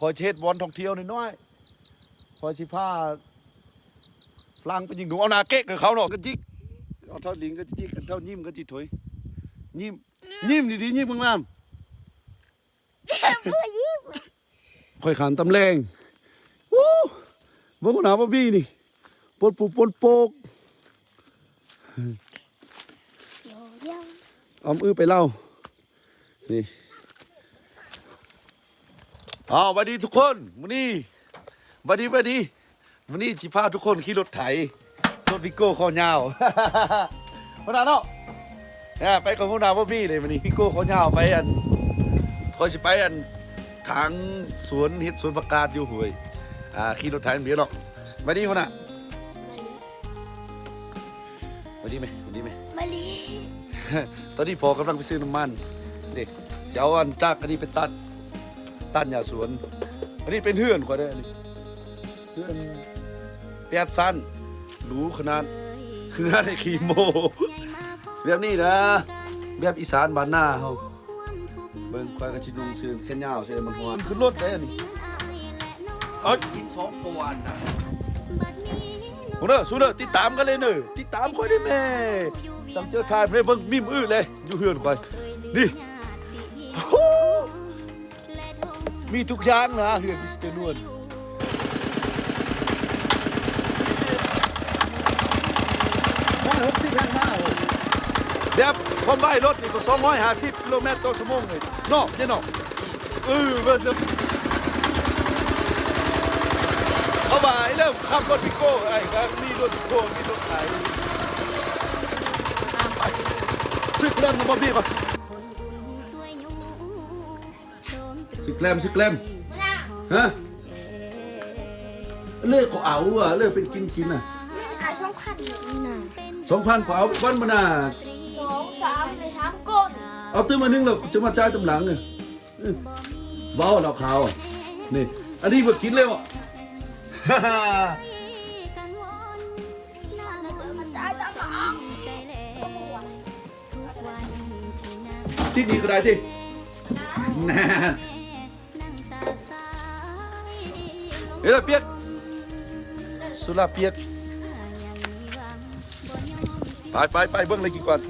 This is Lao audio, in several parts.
ຂ້ອຍຊິເຮັດບ່ອນທ່ອງທ່ຽວນ້ອຍໆ ຂ້ອຍຊິພາຝຣັ່ງໄປຍິງໜູ ເອົາໜ້າເກະໃຫ້ເຂົາເນາະ ກະຈິກ ເອົາເທົ່າລິງກະຈິກ ເທົ່າຍິ້ມກະຈິຖອຍ ຍິ້ມ ຍິ້ມດີໆ ຍິ້ມງາມໆ. ຂ້ອຍຂັນຕຳແລງ ໂອ້ ເບິ່ງຫົວໜ້າບອບບີນີ້ ປົນປູ່ປົນໂປກ ອຳອື້ໄປເລົ່າ ນີ້ ອ້າວ ຫວັດດີທຸກຄົນ ມື້ນີ້ ຫວັດດີ ຫວັດດີ ມື້ນີ້ຊິພາທຸກຄົນຂີ່ລົດໄຖ ລົດວິໂກ້ຄໍຍາວ ຫົວໜ້າເນາະ ອ່າ ໄປກັບຫົວໜ້າບອບບີເດ້ມື້ນີ້ ວິໂກ້ຄໍຍາວໄປ ອັນ ຂ້ອຍຊິໄປ ອັນ ຖາງສວນ ເຮັດສວນຜັກກາດຢູ່ຫ້ວຍ ອ່າ ຂີ່ລົດໄຖນຳເດເນາະ ຫວັດດີຫົວໜ້າ ຫວັດດີແມ່ ຫວັດດີແມ່ ມາລີ ຕອນນີ້ພໍ່ກຳລັງໄປຊື້ນ້ຳມັນ ເດ້ ຊິເອົາອັນຈັກອັນນີ້ໄປຕັດ ຕັດຫຍ້າສວນ ອັນນີ້ເປັນເຮືອນຂ້ອຍເດ້ ອັນນີ້ ເຮືອນແປດຊັ້ນ ຫຼູຂະໜາດ ເຮືອນໃຫ້ຂີ້ໂມ້ ແບບນີ້ນະ ແບບອີສານບ້ານນາເຮົາ ເບິ່ງ ຂ້ອຍກະຊິນຸ່ງເສື້ອແຂນຍາວໃສ່ມັນຮ້ອນ ຂຶ້ນລົດໄດ້ອັນນີ້ ເອີຍ ກິນສອງໂຕອັນນະ ເດີ ສູ້ເດີ ຕິດຕາມກັນເລີຍເດີ ຕິດຕາມຂ້ອຍເດີແມ່ ຕັ້ງເຈີຖ່າຍໄປເບິ່ງມີມອື່ນເລີຍ ຢູ່ເຮືອນຂ້ອຍ ນີ້ ໂອ້ ມີທຸກຢ່າງນະ ເຮືອນມິສເຕີນວນ ຮ້ອຍຫົກສິບແຮງມ້າ ແບບຄວາມໄວລົດນີ້ກະສອງຮ້ອຍຫ້າສິບກິໂລແມັດຕໍ່ຊົ່ວໂມງເລີຍເນາະ ເນາະ ເອີ ເບິ່ງຊະ ເພາະວ່າໄອ້ເລີ່ມຂັບລົດວິໂກ້ ໄອ້ກະມີລົດວິໂກ້ ມີລົດໄຖ ຊື້ແກລັມນຳບໍ່ພີ່ ຊື້ແກລັມ ຊື້ແກລັມ ຮະ ເລີກກໍເອົາ ເລີກເປັນກິນກິນນະ ຂາຍສອງພັນ ສອງພັນກໍເອົາກ່ອນມື້ໜ້າ ສອງ ສາມ ໃນສາມຄົນ ເອົາຕື່ມອັນໜຶ່ງແລ້ວຈະມາຈ່າຍຕາມຫຼັງ ເອີ ເວົ້າແລ້ວຂາວ ນີ້ ອັນນີ້ບໍ່ກິນເລີຍ ຕິດນີ້ກະໄດ້ຕິ ເຮັດລະປຽກ ສຸລາປຽກ ໄປ ໄປ ໄປ ເບິ່ງໄດ້ກິນກ່ອນ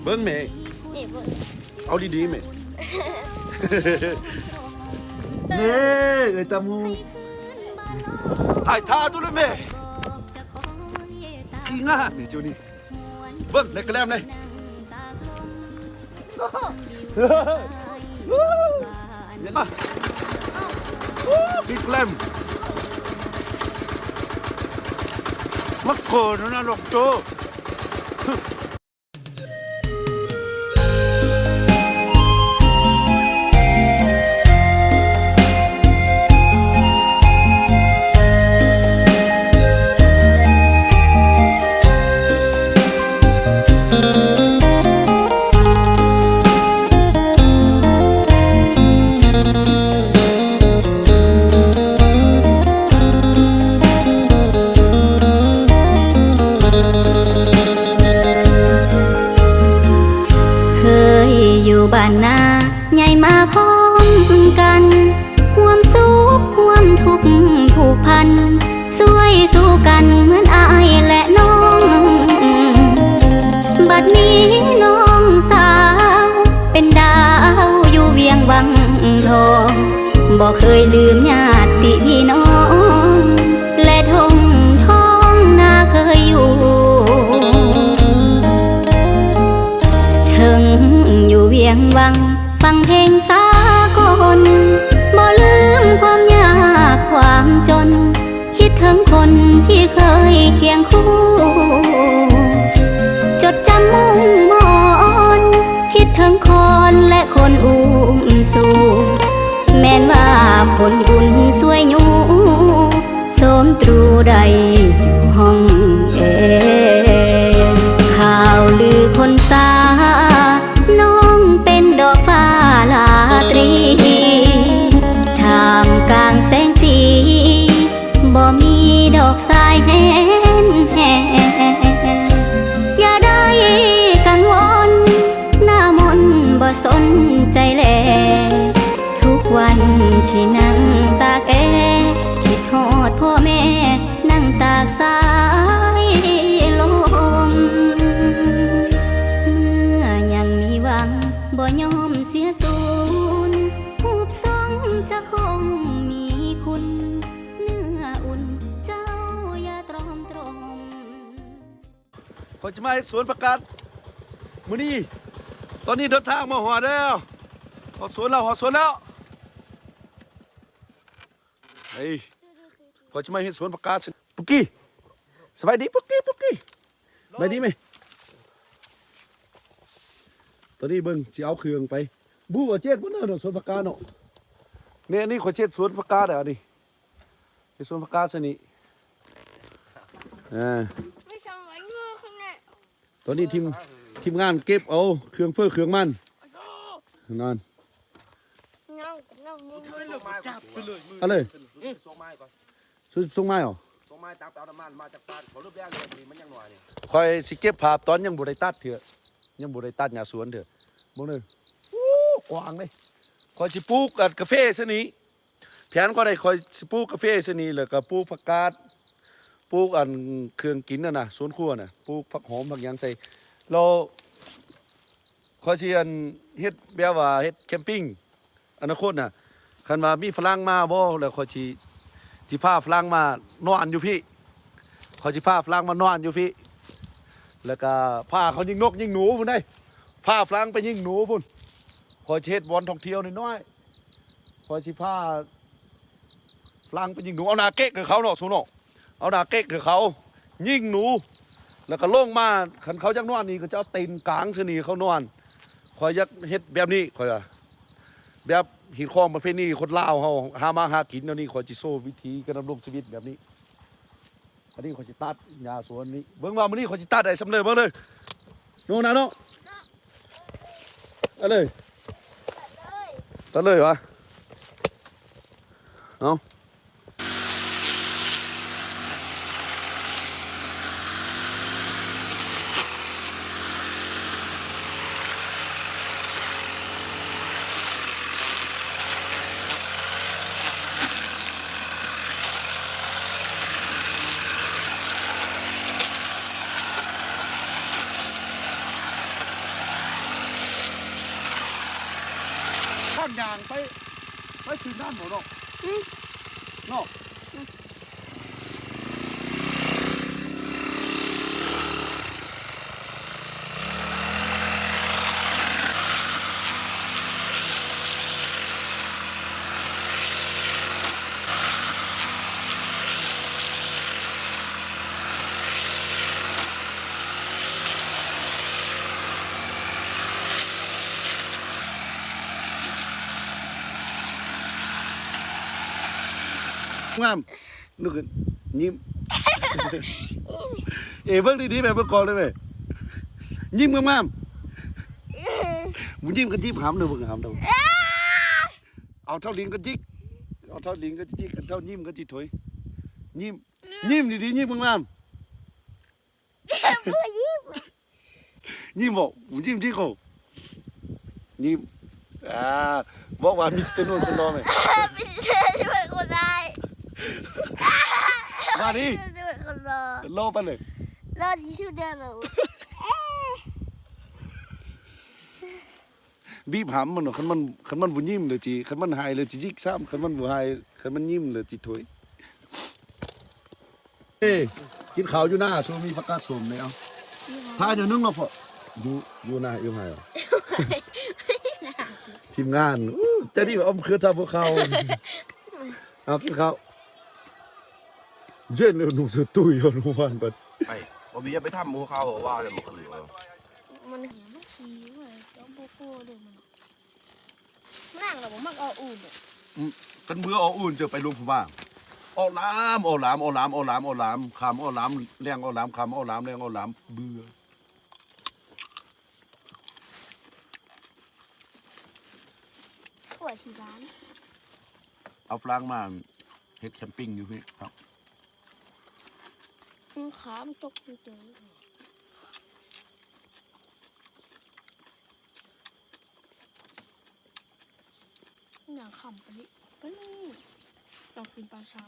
ເບິ່ງແມ່ ເອົາດີໆແມ່ ເອີຍ ຕຳຫູ ອ້າຍທາຕຸລະແມ່ ຂີ້ງານນີ້ ເຈົ້ານີ້ ເບິ່ງໃນກະແລັມໃດ ມາ ໂອ້ ມີແກລັມ ມາໂກນນະ ດອກໂຈ. ເຄີຍຢູ່ບ້ານນາ ໃຫຍ່ມາພ້ອມກັນ ຮ່ວມສຸກຮ່ວມທຸກຜູກພັນ ຊ່ວຍສູ້ກັນເໝືອນອ້າຍແລະນ້ອງ ບັດນີ້ນ້ອງສາວເປັນດາວຢູ່ວຽງວັງທອງ ບໍ່ເຄີຍລືມຍາດຕິພີ່ນ້ອງ ແລະທົ່ງທອງນາເຄີຍຢູ່ ເຖິງຢູ່ວຽງວັງ ຟັງເພງສາກົນ ບໍ່ລືມຄວາມຍາກຄວາມຈົນ ຄິດເຖິງຄົນທີ່ເຄີຍຄຽງຄູ່ ຈົດຈຳມຸ່ງມອນ ຄິດເຖິງຄອນ ແລະ ຄົນອຸ້ມຊູ ແມ່ນວ່າຜົນບຸນຊ່ວຍຍູ້ ໂສມຕຣູໄດ້ຢູ່ຫ້ອງແອ ຂ່າວລືຄົນສາ ນ້ອງເປັນດອກຟ້າລາຕຣີ ທ່າມກາງແສງສີ ບໍ່ມີດອກສາຍແຫນແຫ ຢ່າໄດ້ກັງວົນ ໜ້າມົນບໍ່ສົນໃຈແລ ຈະມາເຮັດສວນຜັກກາດມື້ນີ້. ຕອນນີ້ເດີນທາງມາຮອດແລ້ວ ຮອດສວນແລ້ວ ຮອດສວນແລ້ວ. ເອີຍ ຂ້ອຍຈະມາເຮັດສວນຜັກກາດ. ປຸກກີ້ ສະບາຍດີປຸກກີ້ ປຸກກີ້ ສະບາຍດີແມ່? ຕອນນີ້ເບິ່ງ ຊິເອົາເຄື່ອງໄປ ບູວ່າເຈັດບໍ່ເນາະ ສວນຜັກກາດເນາະ. ນີ້ ອັນນີ້ຂ້ອຍເຮັດສວນຜັກກາດ ອັນນີ້ເຮັດສວນຜັກກາດຊະນີ້. ເອີ ຕອນນີ້ທີມ ທີມງານເກັບເອົາເຄື່ອງເຟີເຄື່ອງມັນ ນັ້ນ ເອົາເລີຍ ສົ່ງມາເອົາ ສົ່ງມາ ຕັກໄປເອົານ້ຳມັນມາຈາກບ້ານ. ຂ້ອຍເລີ່ມແລ້ວນີ້ ມັນຍັງໜ້ອຍນີ້ ຂ້ອຍຊິເກັບພາບຕອນຍັງບໍ່ໄດ້ຕັດເທື່ອ ຍັງບໍ່ໄດ້ຕັດຫຍ້າສວນເທື່ອ. ເບິ່ງເດີ ໂອ້ ກວ້າງເດ້. ຂ້ອຍຊິປູກ ອັນ ກາເຟຊະນີ້ ແຜນຂ້ອຍໄດ້ ຂ້ອຍຊິປູກກາເຟຊະນີ້ ແລ້ວກໍປູກຜັກກາດ ປູກ ອັນ ເຄື່ອງກິນຫັ້ນນະ ສວນຄົວນະ ປູກຜັກຫອມຜັກຫຍັງໃສ່. ແລ້ວຂ້ອຍຊິ ອັນ ເຮັດແບບວ່າເຮັດແຄມປິງ ອະນາຄົດນະ. ຄັນວ່າມີຝຣັ່ງມາບໍ່ ແລ້ວຂ້ອຍຊິ ຊິພາຝຣັ່ງມານອນຢູ່ພີ້ ຂ້ອຍຊິພາຝຣັ່ງມານອນຢູ່ພີ້ ແລ້ວກໍພາເຂົາຍິງນົກຍິງໜູພຸ້ນເດ້ ພາຝຣັ່ງໄປຍິງໜູພຸ້ນ. ຂ້ອຍຊິເຮັດບ່ອນທ່ອງທ່ຽວນ້ອຍໆ ຂ້ອຍຊິພາຝຣັ່ງໄປຍິງໜູ ເອົາໜ້າເກັກໃຫ້ເຂົາເນາະ ສູເນາະ ເອົາໜ້າເກັກໃຫ້ເຂົາຍິງໜູ ແລ້ວກໍລົງມາ ຄັນເຂົາຢາກນອນນີ້ ກໍຈະເອົາຕີນກາງຊະນີ້ເຂົານອນ. ຂ້ອຍຢາກເຮັດແບບນີ້ ຂ້ອຍວ່າ ແບບຮີດຄອງປະເພນີຄົນລາວເຮົາຫາມາຫາກິນແນວນີ້. ຂ້ອຍຊິໂຊວິທີການດຳລົງຊີວິດແບບນີ້. ອັນນີ້ຂ້ອຍຊິຕັດຫຍ້າສວນນີ້ ເບິ່ງວ່າມື້ນີ້ຂ້ອຍຊິຕັດໄດ້ສ່ຳໃດ ເບິ່ງເດີ ໂນນະເນາະ. ເອົາເລີຍ ຕັດເລີຍຫວາ ເອົາ. ທາງຍ່າງໄປ ໄປຂຶ້ນນັ້ນບໍ່ເນາະ? ອືມ ເນາະ? ອືມ ງາມ ລຸກຂຶ້ນ ຍິ້ມ ເອີ ເບິ່ງດີໆ ແມ່ ເບິ່ງກ້ອງເດີແມ່ ຍິ້ມງາມໆ ບໍ່ຍິ້ມກໍຈິບຫຳເດີ ເບິ່ງຫຳເດີ ເອົາເທົ້າລີ້ນກໍຈິກ ເອົາເທົ້າລີ້ນກໍຈິກ ເທົ້າຍິ້ມກໍຈິຖອຍ ຍິ້ມ ຍິ້ມດີໆ ຍິ້ມງາມໆ ບໍ່ຍິ້ມ ຍິ້ມບໍ່? ຍິ້ມຈິໂກ ຍິ້ມ ອ່າ ບອກວ່າມິສເຕີນູນຄົນຫຼໍ່ແມ່ ມິສເຕີນູນຄົນຮ້າຍ ວ່າດີ ມິສເຕີນູນຄົນຫຼໍ່ ຫຼໍ່ປານໃດ? ຫຼໍ່ທີ່ສຸດແລ້ວ ເອີ ບີບຫຳມັນເນາະ ຄັນມັນ ຄັນມັນບໍ່ຍິ້ມແລ້ວຊິ ຄັນມັນໄຫ້ແລ້ວຊິຈິກຊ້ຳ ຄັນມັນບໍ່ໄຫ້ ຄັນມັນຍິ້ມແລ້ວຊິຖອຍ. ເອີ ກິນເຂົ້າຢູ່ນາ ໂຊມີຜັກກາດສົ້ມແລ້ວ ພາຢູ່ໜຶ່ງເນາະພໍ່ ຢູ່ ຢູ່ນາ ຢູ່ໄຮ່ ທີມງານ ອູ້ ໃຈດີ ເອົາມະເຂືອທຳຫົວເຂົ່າ ເອົາກິນເຂົ້າ ເຢັນແລ້ວໜຸ່ງເສື້ອຕຸ້ຍຢູ່ນວນບັດ ໄອ້ ບໍ່ມີ ຢ່າໄປທຳຫົວເຂົ່າ ວ່າແລ້ວບໍ່ຄື ມັນ ມັນຂີ້ເວີ້ຍ ຈອມໂປໂປເດີມັນ. ນາງລະບໍ່ມັກເອົາອື່ນເດ. ອືມ ກັນເບື່ອເອົາອື່ນ ເຈົ້າໄປຫຼວງພະບາງ ເອົາຫຼາມ ເອົາຫຼາມ ເອົາຫຼາມ ເອົາຫຼາມ ເອົາຫຼາມ ຄ່ຳເອົາຫຼາມ ແລງເອົາຫຼາມ ຄ່ຳເອົາຫຼາມ ແລງເອົາຫຼາມ ເບື່ອ. ກວ່າຊິຫຼາມ ເອົາຝຣັ່ງມາເຮັດແຄມປິງຢູ່ພີ້ເນາະ. ອືມ ຂາມັນຕົກຢູ່ເດີ. ໜ້າຄ່ຳປານນີ້ ປານນີ້ ຕ້ອງຂຶ້ນປາຊາວ.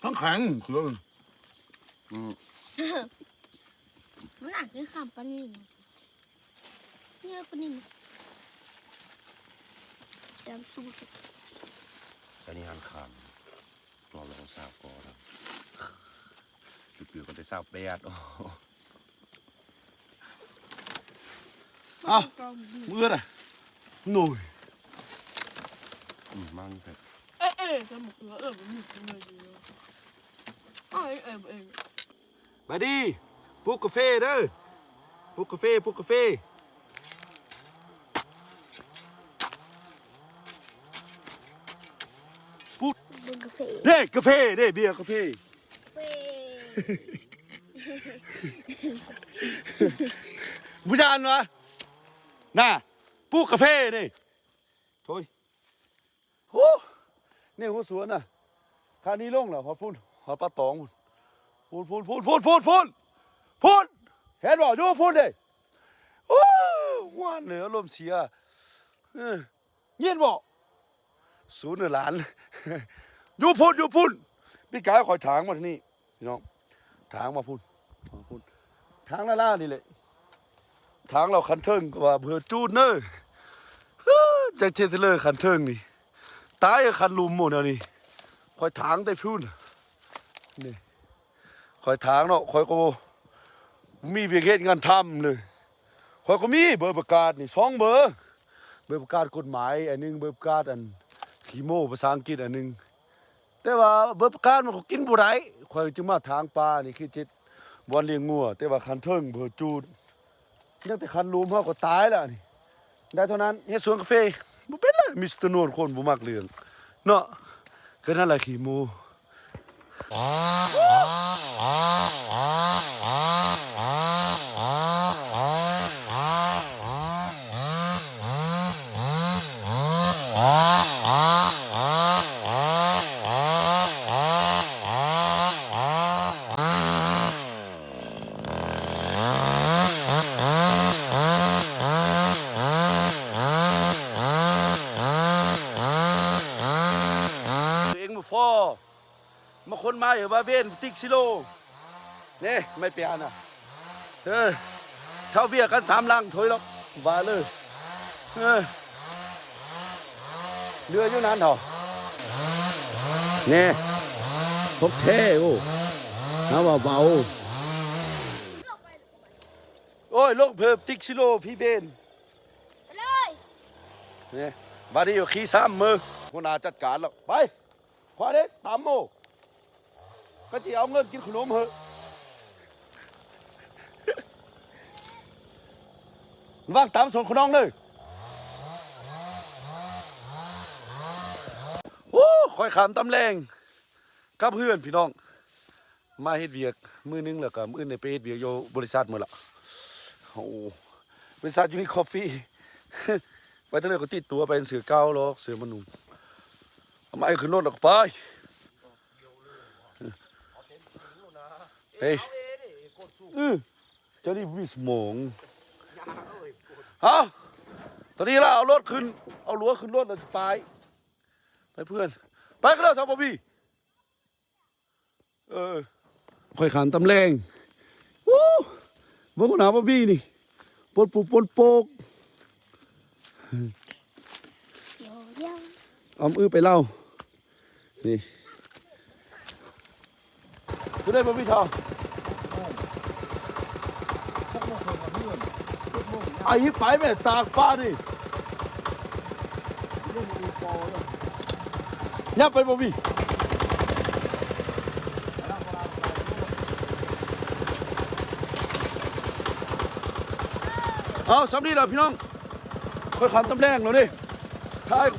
ມັນແຂງ ເສືອ ອືມ ມັນອາດຈະຂ້າມປານນີ້ນະ ເຍອະປານນີ້ນະ ແຊມຊູດ ອັນນີ້ຫັນຂ້າມ ລອງຊາວກໍລະ ຄືໆ ກໍໄດ້ຊາວແປດ ໂອ້ ເອົ້າ ມື້ນະ ໂອ້ຍ ອືມ ມັນແທ້ ເອີ ເອີ ຈະໝົດເອີ ເອີ ບໍ່ມີກິນເລີຍ ເອີ ເອີ ເອີ ບາຍດີ ປຸກກາເຟເດີ ປຸກກາເຟ ປຸກກາເຟ ປຸກ ປຸກກາເຟ ເດ້ ກາເຟເດ້ ເບຍກາເຟ ເຟ ຜູ້ຊາຍຫັ້ນຫວາ ນະ ປູກກາເຟນີ້ ໂທ້ຍ ໂອ້ ໃນຫົວສວນນະ ຂານີ້ລົງແລ້ວ ຮອດພຸ້ນ ຮອດປ່າຕອງພຸ້ນ ພຸ້ນ ພຸ້ນ ເຫັນບໍ່ ຢູ່ພຸ້ນເດ້ ໂອ້ ຫວານເລີຍ ອາລົມເສຍ ເອີ ຍິນບໍ່ ສູນເອີ ຫຼານ ຢູ່ພຸ້ນ ຢູ່ພຸ້ນ ປີກາຍຂ້ອຍຖາງມາທາງນີ້ ພີ່ນ້ອງ ຖາງມາພຸ້ນ ມາພຸ້ນ ທາງລາວໆ ນີ້ແຫຼະ ທາງລາວຄັນເທິງ ກໍວ່າເຜື່ອຈູດເນີ ຈັກເທເທເລີຄັນເທິງນີ້ ຕາຍຄັນຫຼຸມໝົດແນວນີ້ ຂ້ອຍຖາງແຕ່ພຸ້ນ ນີ້ ຂ້ອຍຖາງເນາະ ຂ້ອຍກໍບໍ່ມີວຽກເຮັດງານທຳເລີຍ ຂ້ອຍກໍມີເບີປະກາດນີ້ສອງເບີ ເບີປະກາດກົດໝາຍອັນໜຶ່ງ ເບີປະກາດອັນຂີ້ໂມ້ພາສາອັງກິດອັນໜຶ່ງ ແຕ່ວ່າເບີປະກາດມັນກໍກິນບໍ່ໄດ້ ຂ້ອຍຈຶ່ງມາຖາງປ່ານີ້ ຄິດເຮັດບ່ອນລ້ຽງງົວ ແຕ່ວ່າຄັນເທິງເຜີຈູດ ຍັງແຕ່ຄັນຫຼຸມເຮົາກໍຕາຍແລ້ວນີ້ ໄດ້ເທົ່ານັ້ນ ເຮັດສວນກາເຟບໍ່ເປັນເລີຍ ມີແຕ່ຈຳນວນຄົນບໍ່ມັກເລື່ອງເນາະ ຄືນັ້ນລະຂີ້ໂມ້ ຕົວເອງບໍ່ພໍ ມາຄົນມາເອີ ວ່າເວນຕິກຊິໂລ ນີ້ ໄມ້ແປນນະ ເອີ ເທົ່າເບຍກັນສາມຫຼັງ ໂຖຍດອກ ວ່າເລີຍ ເອີ ເຫຼືອຢູ່ນັ້ນເຖາະ ນີ້ ຂອງແທ້ ໂອ້ ຫາວ່າເບົາ ໂອ້ຍ ລົງເພີ່ມຕິກຊິໂລ ພີເບນ ໄປເລີຍ ນີ້ ບາດນີ້ຂີ່ຊ້ຳເມີ ຫົວໜ້າຈັດການແລ້ວ ໄປ ຄວາເດ້ ຕຳໂມ ກໍຊິເອົາເງິນກິນຂະໜົມເຮີ ລະວັງຕຳສົມຂະໜອງເດີ ໂອ້ ຂ້ອຍຂ້າມຕຳແລງ ກັບເຮືອນພີ່ນ້ອງ ມາເຮັດວຽກມື້ໜຶ່ງ ແລ້ວກໍມື້ອື່ນໄດ້ໄປເຮັດວຽກຢູ່ບໍລິສັດໝົດລະ ໂອ້ ບໍລິສັດຢູນິຄອບຟີ ໄປທາງໃດກໍຕິດຕົວໄປ ເສື້ອເກົ່າລອກ ເສື້ອມານຸ່ງ ເອົາມາໃຫ້ຂຶ້ນລົດແລ້ວກໍໄປ ເອີ ເຈົ້ານີ້ບໍ່ມີສະໝອງ ເອົ້າ ຕອນນີ້ລະເອົາລົດຂຶ້ນ ເອົາລົດຂຶ້ນລົດແລ້ວໄປ ໄປເພື່ອນ ໄປກັນເດີ ສາວບອບບີ ເອີ ຂ້ອຍຂັນຕຳແລງ ໂອ້ ເບິ່ງໜ້າບອບບີນີ້ ປົນປຸກປົນໂປກ ອຳອື້ໄປເລົ່າ ນີ້ ຄືໄດ້ບໍ່ມີເທົ່າ ໄອ້ ໄປແມ່ ຕາກປານີ້ ຍັບໄປບໍ່ມີ ເອົາ ສ່ຳນີ້ລະພີ່ນ້ອງ ຂ້ອຍຂັນຕຳແລງແລ້ວເດ້ ທ້າຍກໍ